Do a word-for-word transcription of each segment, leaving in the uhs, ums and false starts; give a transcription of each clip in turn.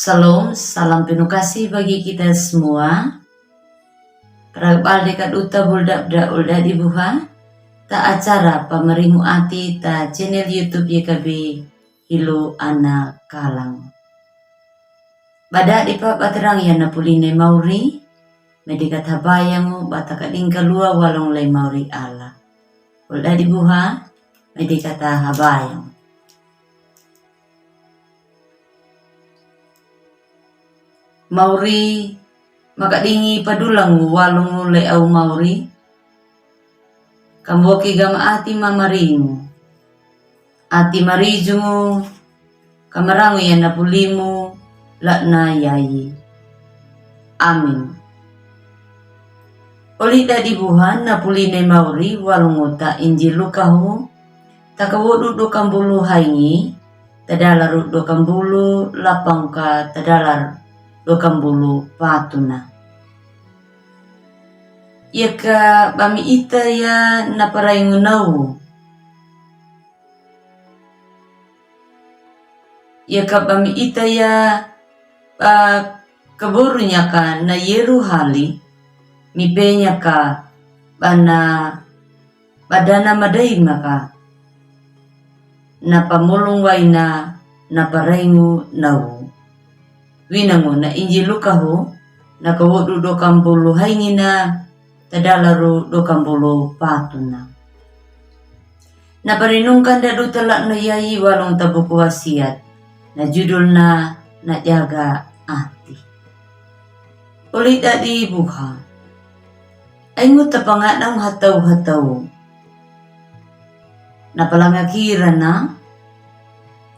Shalom, salam penuh kasih bagi kita semua. Pragbal de ka duta buldak da ulda di buha, ta acara pamaringu ati ta channel YouTube Y K B Hilo Ana Kalang. Bada di pa baterang ya na puli ne mauri, medika tabayang bata ka dingka lua walong le mauri ala. Ulda di buha, medika tabayang. Mauri, makadingi padulangu walongu le au mauri. Kamboki gama ati mamaringu. Ati marijungu, kamarangu ya na pulimu, lakna yayi. Amin. Oli da di buha na puli ne mauri walongu ta Injil Lukahu, ta kawodu dua kambulu haingi, tadalaru dua kambulu lapang ka tadalar dua kambulu patuna. Yaka bami ita ya na paraingu nau. Yaka bami ita ya ba kaboru nyaka na Yeruhali, mi pe nyaka bana badana madai maka na pamolong waina na paraingu nau. Winangu na Injil Lukahu, na kawodu dua kambulu haingina, tadalaru dua kambulu patuna. Na parenungkan da duta lakna yayi walong ta buku wasiat, na judulna na jaga ati. Oli da di buha. Aingu ta pangadang hatau-hatau. Na palanga kirana,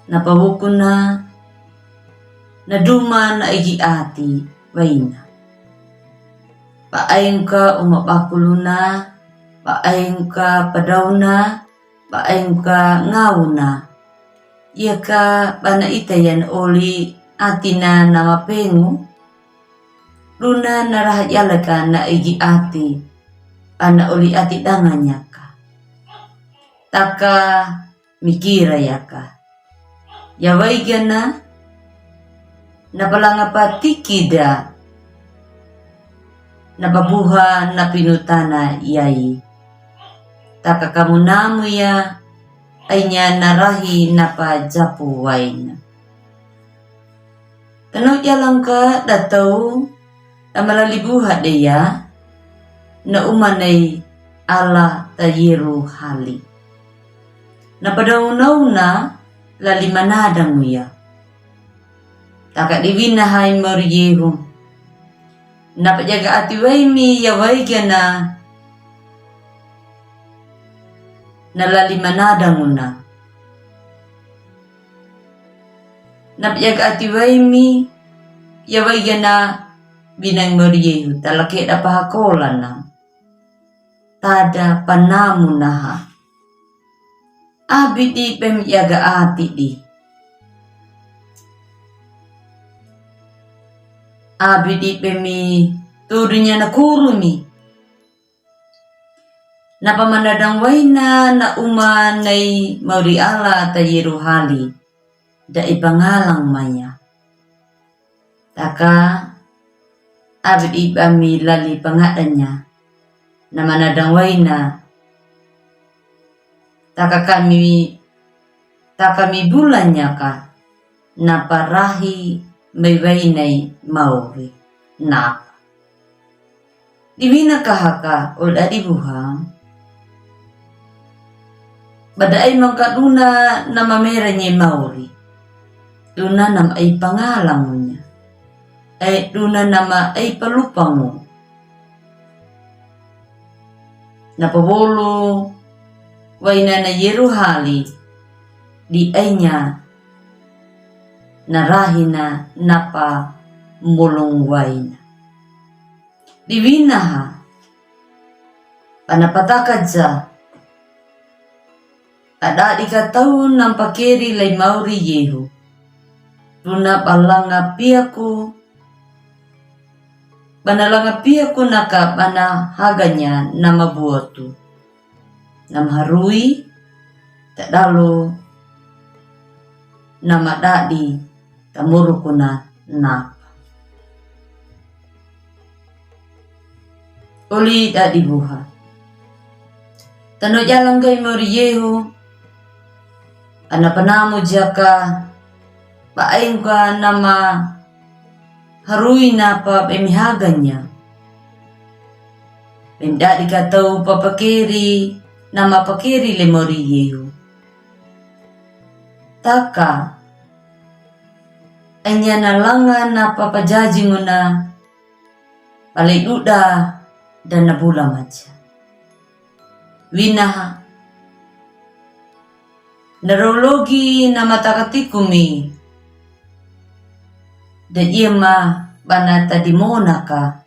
na pawukuna, na duma na igi ati waina. Ba aingka uma bakuluna, ba aingka padauna, ba aingka ngauna. Yaka bana ita ya na oli atina na mapengu. Duna na raha yalaka na igi ati, bana oli ati danga nyaka. Taka mikira yaka. Ya waigana, na palanga patiki da, na pabuha na pinutana yayi. Taka kamu namu ya, ainya na rahi na pajapu waina. Tano yalangka da tau, da malali buha de ya, na uma nai ala ta Yeruhali. Na padauna-una lali manadang uya. Taka di wina hai mauri yehu. Na pajaga ati waimi ya waigana. Na lali manadang una. Na pajaga ati waimi, ya waigana binang mauri yehu, talake da pahakolana. Tada panamu naha. Abidi pemi jaga ati di. Abidi pemi tudunya na kurumi. Na pamanadang waina na uma nai mauri ala ta Yeruhali. Da i pangalang maya. Taka abidi bami lali pangadanya. Na manadang waina. Taka kami, taka mi bulanya ka. Na parahi mai wainai mauri. Na. Di wina kahaka, ola di buha. Bada ai mangka duna nama meranye mauri. Duna nama ai pangalangunya. Ai duna nama ai palupangu. Na pawolo waina na Yeruhali di ainya na rahina na pamolong waina. Di wina ha. Pana pataka ja. Ada di katau nampa keri lai mauri yehu. Duna balanga piaku. Bana langa piaku naka bana haganya nama buatu. Nama harui, tadalo, nama dadi, tamurukuna napa. Oli dadi buha. Tano jala nggai mori yehu. Ana panamu jaka. Ba aingka nama harui napa bemi haganya. Bemi dadi katau papakeri nama pakeri le mori yehu. Taka. Anya na langa na papajaji nguna. Pale duda dan na bula maja. Winaha. Narologi na mataka tikumi. Da iye ma bana tadi monaka.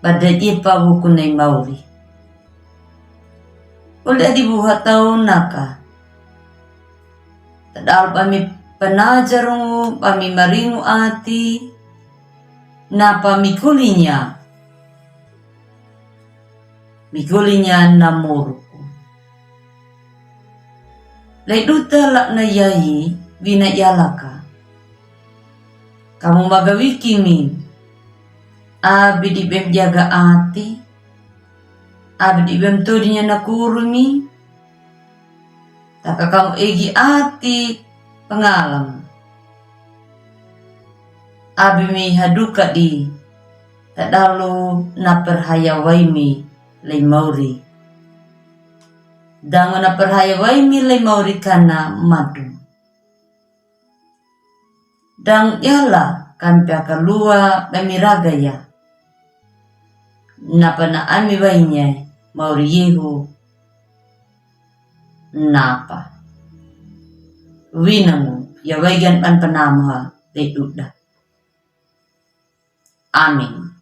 Bada iye pa buku nai mauri. Oli adi buha tau naka. Tadal bami panajarungu bami maringu ati. Napa mikolinya. Mikolinya na moruku. Lai duta lakna yayi wina yalaka. Kamu magawikimi. Abidi bem jaga ati. Abidi bem todinya na kurumi. Taka kamu egi ati pangalam. Abimi haduka di tadalu na perhaya waimi lai mauri. Dangu na perhaya waimi lai mauri kana madu. Dang yala kampe aka lua bami ragaya. Napa na ami wainya mauri yehu. Napa. Winangu ya waigan ban panamuha beduda. Amin.